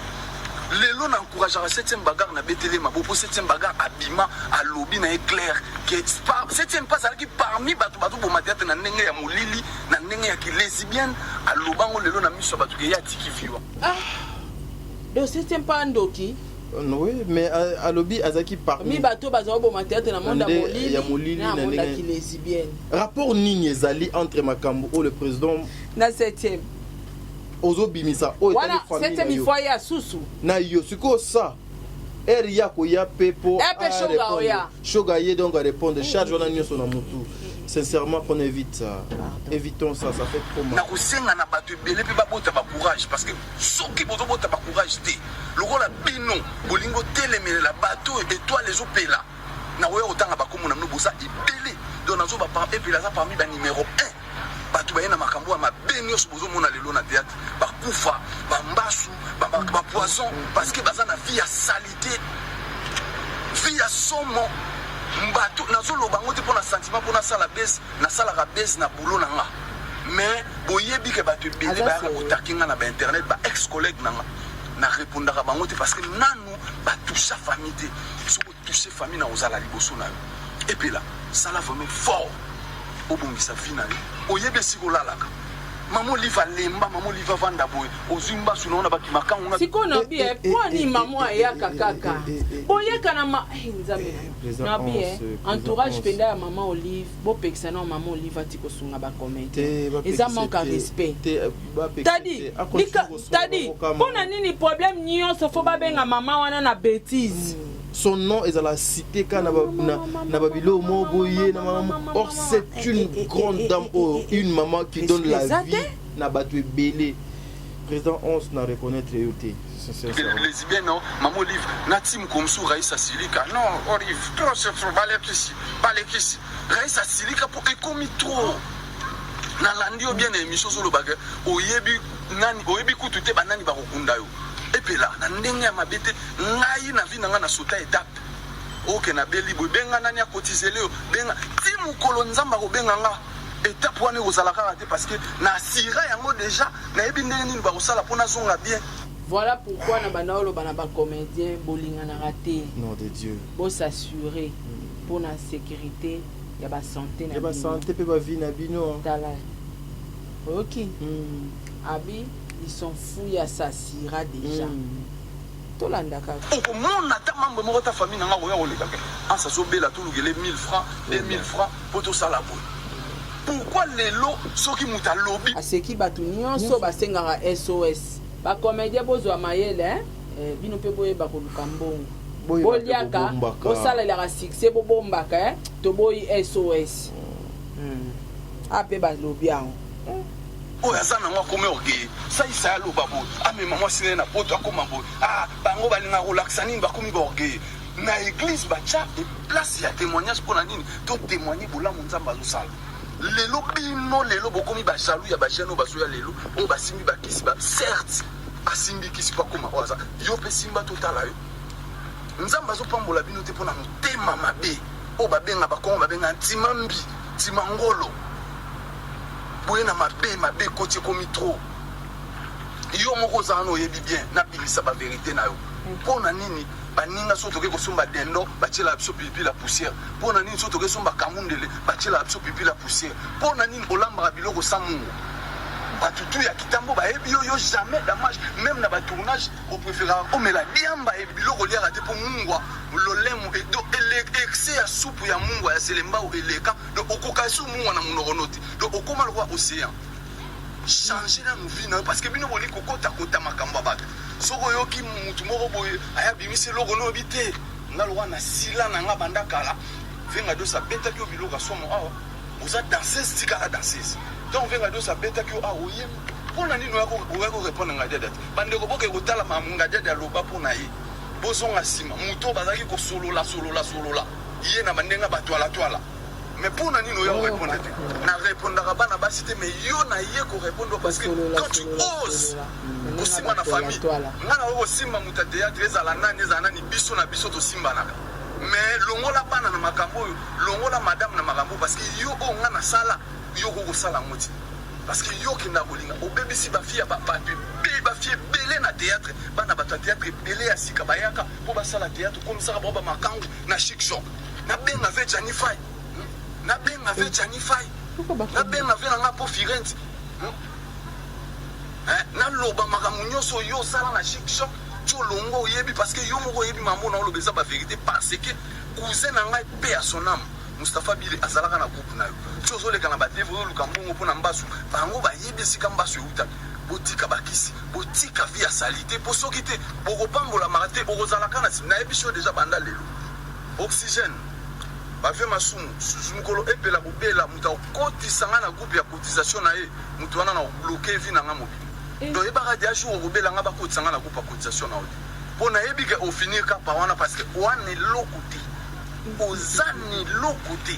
Lelo na encourageaka 7e bagarre, na beteli mabo mpo 7e bagarre abima, alobi na ye clair ke 7e pas azalaki parmi bato bazoboma théâtre na ndenge ya molili, na ndenge ya kilesbienne. Alobango lelo na miso ya bato ke ye atiki viwa. Ah, donc 7e pas ndoki? Oui, mais alobi azalaki parmi mi bato bazala boma théâtre na monde ya molili na monde ya kilesbienne. Rapport nini ezali entre makambo oyo le président na 7e? Ozobimisa oyo. Wana 7e ifo ya susu. Na yo sikoyo sa ere ya koya mpe po Shoga. Ye donc arépondre charge wana nyonso na mutu. Sincèrement, qu'on évite ça, évitons ça, ça fait trop mal. Nakosenga na bato ebele mpe babota ba courage, parce que soki bozobota ba courage te, lokola bino bolingi otelemelela bato oyo étoile ezopela, nakoya kotanga bakombo na bino, boza ebele. Donc nazoba Epela aza parmi ba numéro 1 bato baye na makambo ya mabe nyonso bozomona lelo na théâtre, bakufa bambasu, ba poison, parce que baza na vie ya salité, vie ya somo. Bato nazoloba yango te mpo na sentiment, mpo nasala bese, nasalaka bese na boulot na nga, mais boyebi ke bato ebele bayaka kotake nga na ba internet, ba ex collègue na nga, na répondaka bango te, parce que nanu batoucha famille te. Soki otouche famille na ozala liboso na yo. Epela, sala vraiment fort, obongisa vie na yo. Oyebi esika olalaka. Mama Olive alemba, mama Olive avanda boye, ozwi mbasu na yo na bakimakangu na Sikoyo na bi mpo ani mama ayaka kaka boyaka na ma Nzambe na bi entourage mpenza ya mama Olive, bopekisa na mama Olive ati kosunga ba comédien, eza manque ya respect. Tadi tadi, mpo na nini problème nyonso fo babenga mama wana na bétise? Son nom ezala cité ka na babiloko moko boye na mama. Or c'est une grande dame oyo, une maman qui donne la vie na bato ebele. Président 11 na reconnaître yo te. Lesbienne, non. Mama Olive na ti mokomosu Raisa silika. Non, Olive, trop c'est trop, balekisi, balekisi. Raisa silika mpo ekomi trop. Nalandi yo bien na émission, ozolobaka oyebi nani, oyebi kutu te banani bakokunda yo. Epela, na ndenge ya mabe te, ngai na vie na ngai na sota étape oke nabeli boye, benga nani akotizele yo, benga ti mokolo Nzambe akobenga nga. Étape wana ekozala kaka te, parce que na asira yango déjà, nayebi ndenge nini bakosala mpo nazonga bien. Voilà pourquoi na banda oloba na ba comédien, bolinganaka te. Nom de Dieu. Bos'assurer mpona sécurité ya ba santé na ya ba santé mpe ba vie na bino. Tala, oyoki abi, ils sont fous ya sasira déjà. Tolanda kaka. Okomona ata membre moko ta famille na nga koya koleka ke ansa azobela, tolukele 1000 francs, 2000 francs mpo tosala boye. Pourquoi lelo soki moto alobi Aseki bato nyonso basengaka SOS. Ba comédien, bozwa mayele, eh, bino mpe boyeba koluka mbongo, boliaka, bosalelaka succès, bobombaka. Toboyi SOS. A mpe balobi yango. Oyo aza nango akomi orgueil. Salisa ye, aloba boye, amema mwasi na ye na poto, akoma boye. Ah, bango balingaka kolakisa nini? Bakomi ba orgueil. Na église batya place ya témoignage mpo na nini? Totémoigne bolamu Nzambe azosala lelo. Bino lelo bokomi ba jaloux ya ba jeune oyo bazoya lelo, oyo basimbi bakisi ba certes. Asimbi kisi po akoma oyo aza. Yo pe simba totala yo. Nzambe azopambola bino te pona motema mabe oyo babenga bakongo babenga ntima mbi ntima ngolo. Boye na mabe mabe ekoti ekomi trop. Yo moko oza wana oyebi bien nabimisa ba verite na yo. Pona nini baninga soki toke kosomba dendo batielaka biso pilipili ya poussière? Pona nini soki toke somba kamundele batielaka biso pilipili ya poussière? Pona nini olambaka biloko sans mungwa? Batu tout ya kitambo bayebi yo yo jamais damage meme na ba tournage o preferaka omela diamba et biloko oliaka te po mungwa lolemo et donc excès ya supu ya mungwa ya selembao eleka donc okoka lisusu mungwa na munoko no te donc okoma lokola ocean. Changer nanu vie na yo parce que bino bolingi kokota kota makambo ya bato. Soki oyoki mutu moko boye aya abimisi eloko no oyebi te nga lokola na sila na nga banda kala Venga Dios abetaki yo biloko ya somo awa oza danseuse tikala danseuse donc Venga Dios abetaki yo awa oye pona nini oya ko repondre Ngadiadia te bandeko boke kotala makambo Ngadiadia aloba pona ye bozonga sima mutu oyo bazalaki kosolola solola solola ye na bandenge ba twala twala. Mais pona nini oya ko repondre te? Na repondaka bana basi te mais yo na ye ko repondre parce que quand tu oses kosimba na famille nga nakoki kosimba moto ya theatre ezala nani ezala nani biso na biso tosimbanaka mais longola bana na makambo oyo longola madame na makambo oyo parce que yo oyo nga nasala yo okoki kosala yango te parce que yo okendaka kolinga obebisi ba fille ya bato ebele ba fille ebele na theatre bana bato ya theatre ebele ya sika bayaka mpo basala theatre okomisaka bango bamakangu na chic choc Nabenga ve Gianni Fay. Nabenga ve Gianni Fay. Nabenga ve na nga po Firenze. Hein, naloba makambo nyonso yo osala na chic choc ti olongwa oyebi parce que yo moko oyebi mambo na oloba eza ba vérité parce que cousin na ngai paix à son âme Moustapha Bile azalaka na groupe na yo ti ozoleka na ba TV ozoluka mbongo mpo na mbasu bango bayebi esika mbasu eutaki botika bakisi botika vie ya salite mpo soki te bokopambolamaka te okozalaka na nayebisi yo deja banda lelo Oxygène ba vieux masumu susu mukolo epela kobela mutu akotisa nga na groupe ya cotisation na ye mutu wana na bloque vie na nga mobimba donc yebaka deja jour okobela nga bakotisa nga na groupe ya cotisation na yo te po nayebi ke ofinir ka par wana parce que oa na eloko te oza na eloko te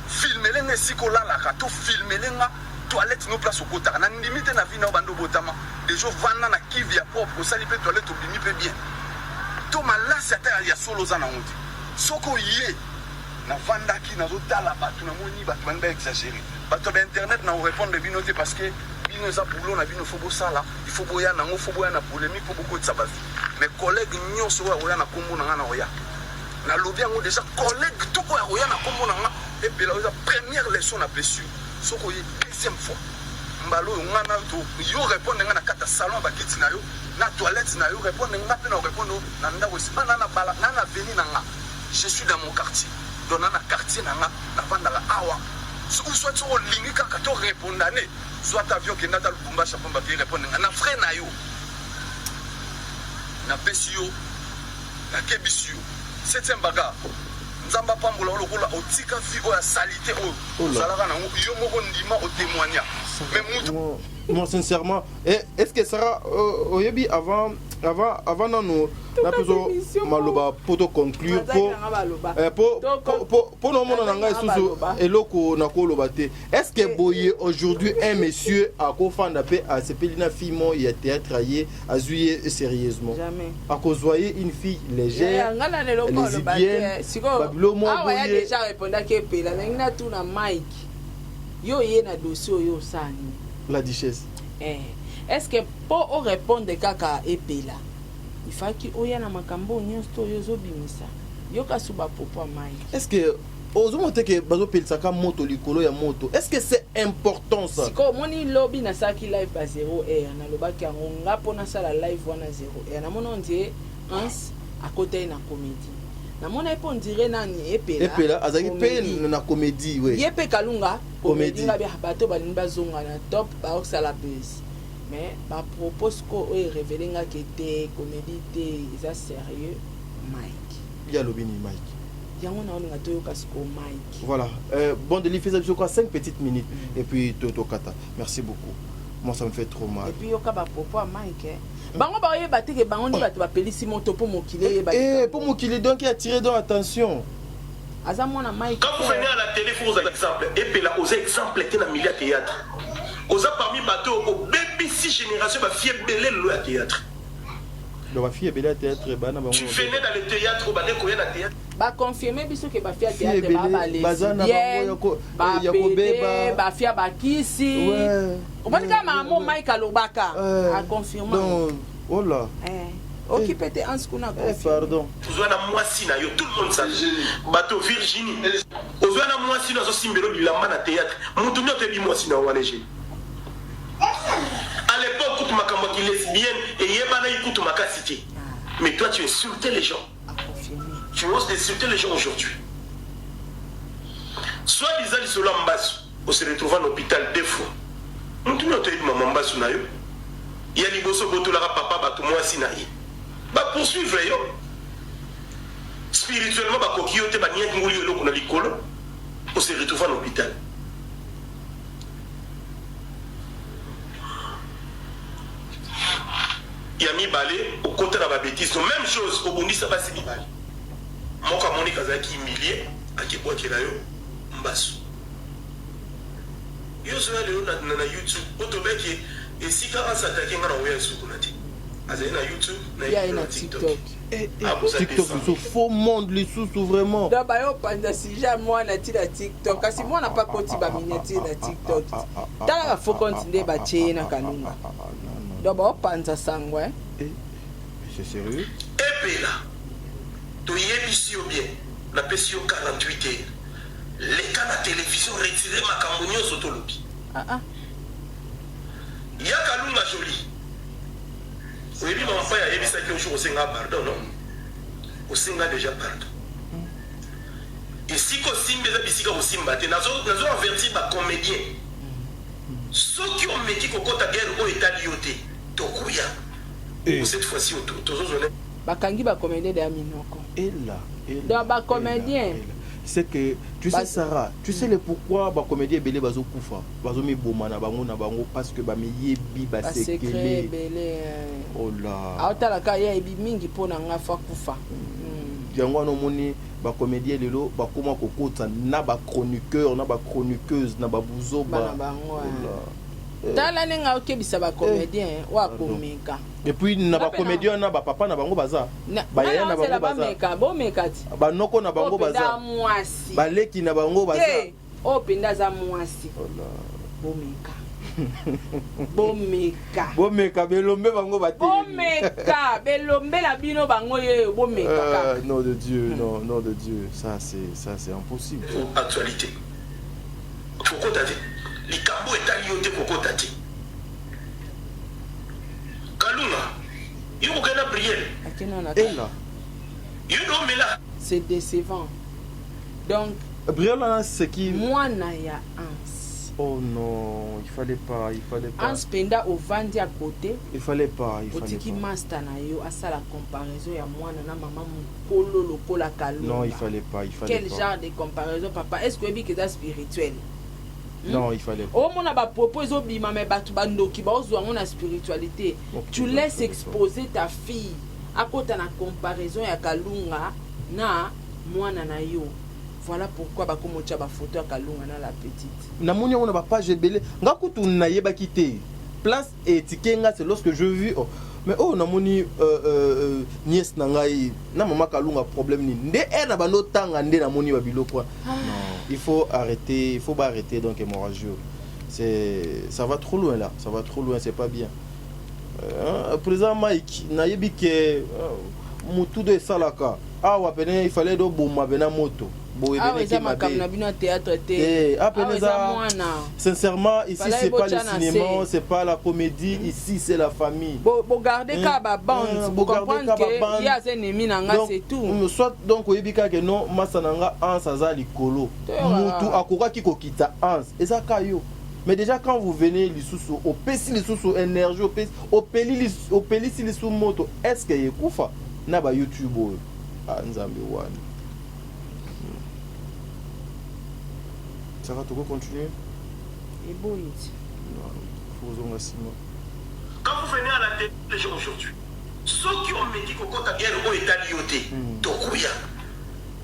filmele nga esika olalaka to filmele nga toilette no place okotaka na ndimi te na vie na yo banda obotama deja ovanda na kive ya propre osali pe toilette obimi pe bien to malasi ata ya solo oza nango te soki oye navandaki nazotala bato namoni bato balingi ba exagere bato ya ba internet na korepondre bino te parce que bino eza boulot na bino fo bosala il faut boya nango fo boya na polemique mpo bokotisa ba vie mais collègue nyonso oyo akoya na nkombo na ngai na koya nalobi yango déjà collègue tout oyo akoya na nkombo na nga epela oyo eza première leçon na pesi yo soki oye deuxième fois mbala oyo nga na yo yo répondre nga na kati ya salon ya bakiti na yo na toilette na yo répondre nga mpe na répondre na ndako esika na na bala na na avenue na nga je suis dans mon quartier donc na na quartier na nga navandaka awa ou soit soki olingi kaka to répondane zwa ata avion kenda ata Lubumbashi pamba ke répondre nga na frais na yo napesi yo nakebisi yo septième bagarre nzambe apambola yo lokola otika vie oyo ya salite oyo ozalaka nango yo moko ndima otémoigna mais mutu Moi, sincèrement, eh, est-ce que Sarah, euh, oyebi avant, avant, avant nanu, na peso maloba po to conclure po, eh, po, po, po, po na mona na ngai susu eloko na koloba te. Est-ce que boye aujourd'hui un monsieur akofanda pe asepeli na fille mo ya théâtre ye azui ye sérieusement? Jamais. Akozwa ye une fille légère, nga na lelo koloba te lesbienne, sikoyo babilo mo awa ya boye. déjà répondaki epela nangi natuna Mike yo oye na dossier oyo osala nini? La duchesse. Eh, est ce que po o répondre kaka epela il fallaki oya na makambo oyo nyonso to oyo ozobimisa yoka su ba propos ya Mike. Est ce que ozomona te ke bazopelisaka moto likolo ya moto? Est ce que c'est important ça? Sikoyo omoni lobi nasalaki live ba 0 heure nalobaki yango nga po nasala live wana 0 heure namoni on dirait Hans akotaki na comedie namonaki pe on dirait nani epela Epela azalaki pe comedie. na comedie oui. Ye pe kalunga comedie Comedie. nga bi bato balingi bazonga na top baosala buzz mais ba propos sikoyo oyo erevele nga ke te comedie te eza sérieux Mike. Ye alobi nini Mike? Yango naolinga toyoka sikoyo Mike. Voilà. Euh, bon de l'IFES, quoi 5 petites minutes. Et puis, Totokata. Merci beaucoup. Moi, ça me fait trop mal. Et puis, yoka ba propos à Mike. Hein. Bango ba oyeba te ke bango nde bato bapelisi moto po mokili eyeba. Eh, po mokili donc attirer donc attention. Aza mwana Mike. Quand vous venez à la télé, faut vous exemple. Et puis là, aux exemples, te na milieu théâtre. Oza parmi bato obebisi Obebisi génération ba fille ebele lelo ya théâtre. Donc ba fille ebele ya théâtre bana bango. Tu venais dans le théâtre obande koya na théâtre. Ba confirmer biso ke ba fille ya théâtre ba ba lesbienne, ba pede, ba fille ba kisi. Omoni kaka makambo Mike alobaka a confirma. Donc oh là. Eh. Okipe te Hans kuna eh, pardon. Ozwa na mwasi na yo tout le monde savait. Bato Virginie. Ozwa na mwasi na azosimbelo bilamba na théâtre. Mutu nyoto ebi mwasi na wana je. À l'époque kutu makambo ya kilesbienne eyebanaki kutu makasi te. Mais toi tu insultais les gens. Tu oses insulter les gens aujourd'hui. Soit disant lisolo ya mbasu, on se retrouve en hôpital deux fois. Mutu nyoto eyebi mama mbasu na yo. Ya liboso obotolaka papa bato mwasi na ye. Ba poursuivre yo. Spirituellement bakoki yo te baniaki nguli yo eloko na likolo. On se retrouve en hôpital. Ya mibale okota na ba betise no meme chose obundisa basi mibale moko amoni kazalaki humilie akebwakela yo mbasu yo ozoya lelo na, na, na youtube otobeke esika asatake nga na oya esu kuna te azali na youtube na ye na na tiktok Eh, eh, TikTok lisusu faux monde lisusu vraiment. Donc bayo panza sujet ya mwana ti na TikTok kasi mwana pa koti ba miniature na TikTok. Tala ba faux compte nde ba tie na Kalunga. Donc ba panza sango hein. Eh, c'est sérieux? Epela toyebisi yo bien napesi yo 48 heures leka na television retire makambo nyonso tolobi. Ah ah. Ya Kalunga jolie. Oyebi mama pai ayebisaki yo jour osenga pardon non? Osenga dejà pardon. Esika osimbi eza bisika kosimba te. Nazo nazo avertir ba comediens. Soki omeki kokota guerre oyo etali yo te, tokoya. Eh. Cette fois-ci tozozwa bakangi ba comedien deya minoko. Ela, ela. Donc ba comedien. C'est que tu sais Sarah, tu sais le pourquoi ba comédien ebele bazo kufa, bazo miboma na bango na bango parce que ba miyebi ba sekele ebele. Oh là. Aotala ka ye ayebi mingi mpo na nga fa kufa. Mm. Yango wana omoni ba comédien lelo bakoma kokota na ba chroniqueur na ba chroniqueuse na ba buzoba. Bana bango. Oh là. Eh. Tala ndenge aokebisa ba comédien eh. oyo akomeka. Et puis na ba comédien na ba papa na bango baza. Ba yaya na bango baza. Bomeka ti. Ba noko na bango baza. Mwasi. Ba leki na bango baza. Te, oyo mpenza aza mwasi. Bomeka. Bomeka. Bomeka belombe bango batelemi. Bomeka belombe na bino bango yeyo bomeka kaka. Euh, nom de Dieu, non, nom de Dieu, ça c'est ça c'est impossible. Actualité. Kokota te. Likambo etali yo te kokota te. Kalunga, yo kokende na prière. Ela. Yo nde omela. C'est décevant. Donc Brielle wana c'est qui? Mwana ya Hans. Oh non, il fallait pas, il fallait pas. Hans penda ovandi à côté. Il fallait pas, il fallait Otiki pas. master na yo asala comparaison ya mwana na mama mukolo lokola Kalunga. Non, il fallait pas, il fallait Quel pas. genre de comparaison papa? Est-ce que oyebi que eza spirituel? Non, il fallait pas. Omona ba propos ezobima mais bato bandoki baozwa yango na spiritualité. Ok, Tu il laisses fallait pas. exposer ta fille akota na comparaison ya Kalunga na mwana na yo. Voilà pourquoi bakomi otia ba photo ya Kalunga na la petite. Namoni yango na ba page ebele. Nga kutu nayebaki te. Place etike nga c'est lorsque je vis oh. Mais oh namoni euh, euh, euh, nièce na ngai na mama Kalunga problème nini? Nde eh na bando tanga nde namoni ba biloko wana. Non, il faut arrêter, il faut ba arrêter donc hémorragie. C'est ça va trop loin là, ça va trop loin, c'est pas bien. Euh, président Mike, nayebi ke euh, mutu do esalaka awa pene il fallait do boma pena moto. Boye Awa pene eza ke makambo na mabe. bino ya théâtre te. Eh, ah, pene Awa eza eza- mwana. Sincèrement, ici Fallait c'est pas le botya na cinéma, se. c'est pas la comédie, ici c'est la famille. Bo bogarde kaka ba bande, Bo garder comprendre kaka que ba bande. ye aza ennemi na nga Donc, c'est tout. soit donc oyebi kaka ke non masa na nga Hans aza likolo. Toyoka. Mutu akokaki kokita Hans, eza ka yo. Mais déjà quand vous venez lisusu opesi lisusu énergie opesi opeli lisusu opelisi lisusu moto est-ce que ekufa na ba YouTube oyo? Ah Nzambe wani. Ça va toko continuer? Eboyi ti. Non, faut ozonga nsima. Quand vous venez à la télé les gens aujourd'hui, soki omeki kokota guerre oyo etali yo te, tokoya.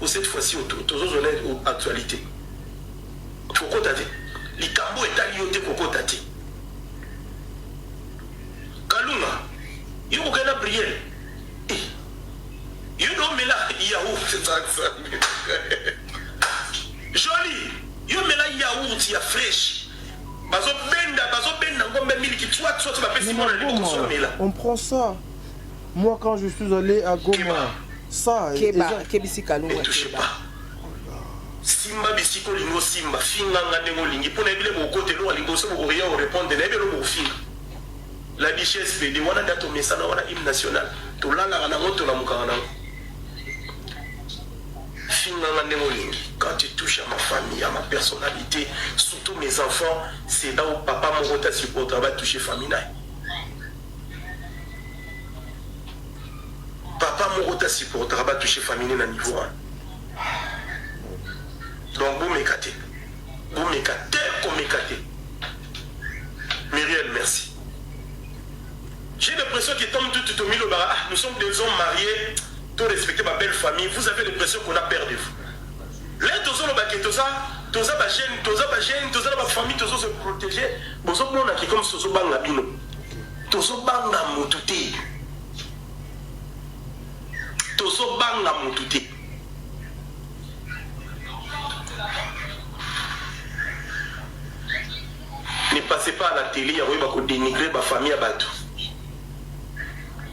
Po cette fois-ci tozozwa na actualité. Kokota te. Likambo etali yo te kokota te. Yo kokani na Brielle eh yo nde omela yaourt nzambe Jolie yo mela yaourt ya fresh bazo benda bazo benda ngombe miliki tswa tswa tswa bapesi Mais mwana na liboko Goma, tswa mela on prend ça. Moi, quand je suis allé à Goma, ça, Keba, eza- kebisi kalunga Ne touchez keba. pas. Simba bisika olingi osimba, finga nga ndenge olingi po nayebi nde bokokota eloko ya liboso bokoya ko repondre nayebi eloko bokofinga. La duchesse pede wana nda tomesana wana hymne national tolalaka nango tolamukaka nango. Finga nga ndenge olingi quand tu touches à ma famille, à ma personnalité, surtout mes enfants, c'est là où papa moko te a supportaka ba toucher famille naye. Papa moko te a supportaka ba toucher famille ne na niveau wana. Donc bomeka te. Bomeka te komeka te. Muriel merci. J'ai l'impression que comme tout tout ah, nous sommes des hommes mariés, to respecter ma belle famille, vous avez l'impression qu'on a peur de vous. Là tozoloba ke toza toza ba jeune, toza ba jeune, toza na ba famille, tozo se protéger. Bozomona ke comme tozo banga bino. Tozo banga mutu te. Tozo banga mutu te. Ne passez pas à la tele ya koyeba ko denigrer ba famille ya batu.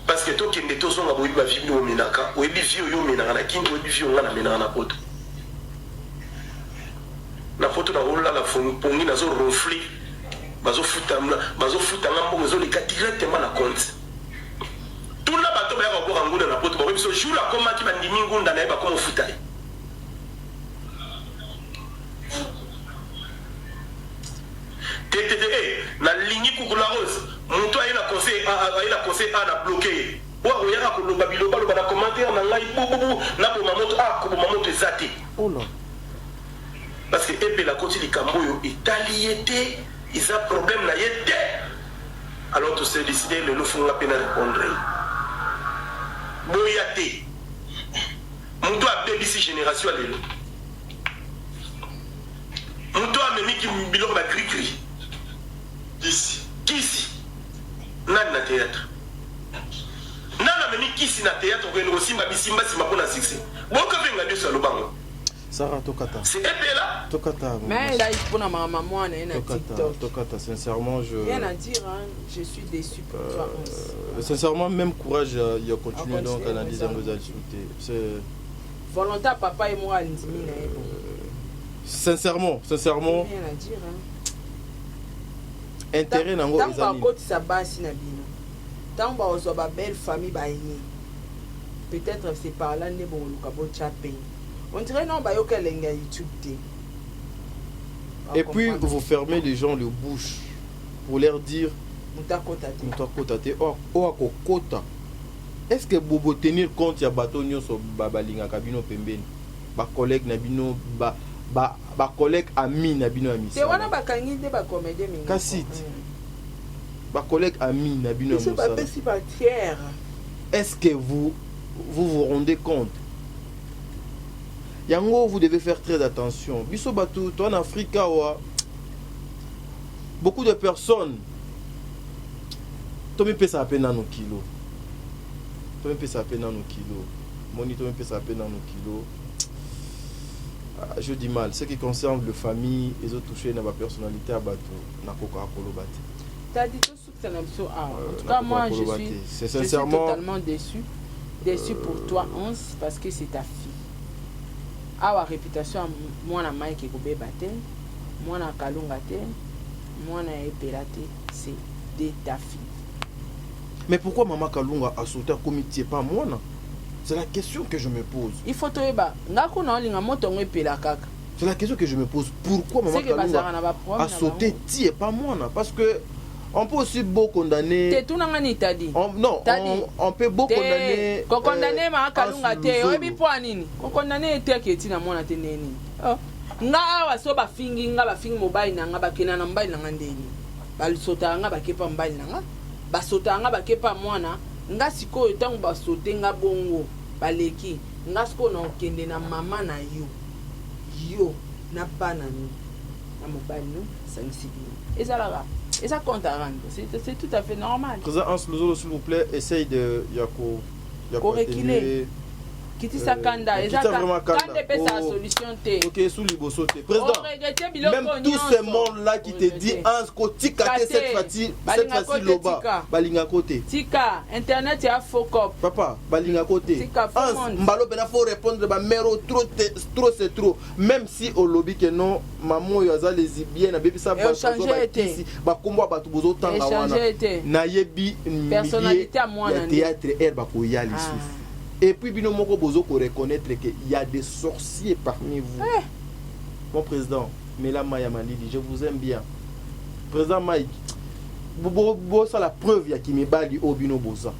Parce que tokende tozonga boyebi ba vie bino bomenaka, oyebi vie oyo omenaka na kin, oyebi vie oyo nga namenaka na poto. Na poto nakolala pongi nazo ronfler, bazofuta bazofuta nga mbongo ezoleka directement na compte. Tuna bato bayaka kobwaka ngunda na poto bakoyebi biso jour akomaki bandimi ngunda na ye bakoma ofuta ye. Te te te eh na lingi kuku la rose mutu aye na conseil aye na conseil a na bloque ye oyo akoyaka koloba biloba loba na commentaire na ngai bububu na boma moto ah koboma moto eza te. Oh là. Parce que Epela akoti likambo oyo etali ye te eza problème na ye te alors to se decide lelo faut nga pe na repondre ye boya te mutu abebisi generation ya lelo. Mutu oyo amemi ki biloko ba cri cri. Kisi. Kisi. Nani na theatre? Nani amemi kisi na theatre kokende kosimba bisimba simba pona succès? Boyoka pe Ngadios aloba ngo. Sarah tokata. C'est Epela. Tokata. Mais là, il pona mama mwana ye na Tokata, TikTok. tokata, sincèrement, je. Rien à dire, hein. Je suis déçu pour toi, Hans. Sincèrement, même courage, il a continué A donc continuer, analyse ça. yango eza lisusu te. C'est Volonté ya papa ye moko andimi na ye bon. Sincèrement, sincèrement. Rien à dire hein. Intérêt nango Tango eza nini? bakotisa basi na bino, tango bakozwa ba belle famille baye, peut-être c'est par là nde bokoluka botia paix. On dirait non bayoka elengi ya YouTube te. Et puis vous fermez les gens le bouche pour leur dire moto akota te. Moto akota te, oyo akokota. Est ce que bobo tenir compte ya bato nyonso ba balingaka bino pembeni, ba collègues na bino, ba ba ba collègues amis na bino ya Te misala? wana bakangi nde ba comedien minoko. Kasi te. Ba collègues amis na bino ya Biso mosala. bapesi matière. Est ce que vous vous vous rendez compte? Yango vous devez faire très attention. Biso bato toi na Afrique awa beaucoup de personnes tomipesaka mpe nanu kilo, tomipesaka mpe nanu kilo, moni tomipesaka mpe nanu kilo. Ah, je dis mal ce qui concerne le famille ezo toucher na ba personnalité ya bato nakokaka koloba te. Tadi tosukisa na biso awa. En tout cas moi je suis, C'est je suis sincèrement totalement déçu, déçu pour toi Hans parce que c'est ta fille. Awa réputation ya mwana Mike ekobeba te, mwana Kalunga te, mwana ya Epela te, c'est de ta fille. Mais pourquoi maman Kalunga a sauté akomi tie pas mwana? C'est la question que je me pose. Il faut toyeba nga kuna olinga moto yango epela kaka. C'est la question que je me pose. Pourquoi maman C'est que bazalaka Kalunga na ba problème a na sauté bango. tie pas mwana? Parce que on peut aussi beau condamner. Te tuna nga nini Tadi? On, non, Tadi. on peut beau Te, condamner. ko condamner maman Kalunga Hans te, Luzolo. oyebi po nini? Ko condamner ye te aketi na mwana te ndenge nini? Oh. Nga awa so bafingi nga bafingi mobali na nga bakenda na mobali na nga ndenge nini? Basotaka nga bake pa mobali na nga, basotaka nga bake pa mwana nga sikoyo tango basote nga bongo baleki nga sikoyo na okende na mama na yo yo na bana no na mobali no sangisi bino ezalaka. Eza compte à rendre, c'est tout à fait normal. Président Hans Luzolo, s'il vous plaît, essaye de ya ko ya Ko reculer. atténuer. Kitisa kanda, eza kitisa vraiment kanda. Kanda epesaka Oh. solution te. Ok, sous liboso te. Président, Oregrete biloko même tout nyonso. ce monde là qui te dit Oregrete. Hans kotika te Kate. cette fois-ci, cette Balingako fois-ci te, loba. tika. Balingako te. Tika internet ya faux cop. Papa, balingako te. Tika, faux Hans monde. mbalo pena faut répondre ba mère oh, trop trop c'est trop. Même si olobi que non, maman oyo aza lesbienne, abebisa Et bato ochanger bakisi, te. bakombo ya bato bozotanga wana. Échanger te. Nayebi milieu Personnalité ya mwana ya nde. théâtre air bakoya lisusu. Et puis bino moko bozo ko reconnaître que il y a des sorciers parmi vous. Mon président, Mela Maya Malili, je vous aime bien. Président Mike, bosala preuve ya kimibali oyo bino boza.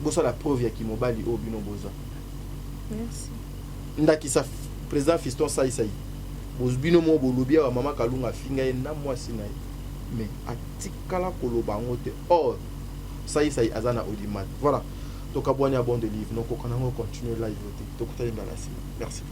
Bosala preuve ya kimobali oyo bino boza. Merci. Ndakisa président Fiston Saisai. Bino moko bolobi awa mama Kalunga afinga ye na mwasi na ye. Mais atikala koloba yango te. Or, Saisai aza na audimat. Voilà. Tokabwani ya bon de livre. Nokoka nango continuer live te. Tokutani mbala nsima. Merci.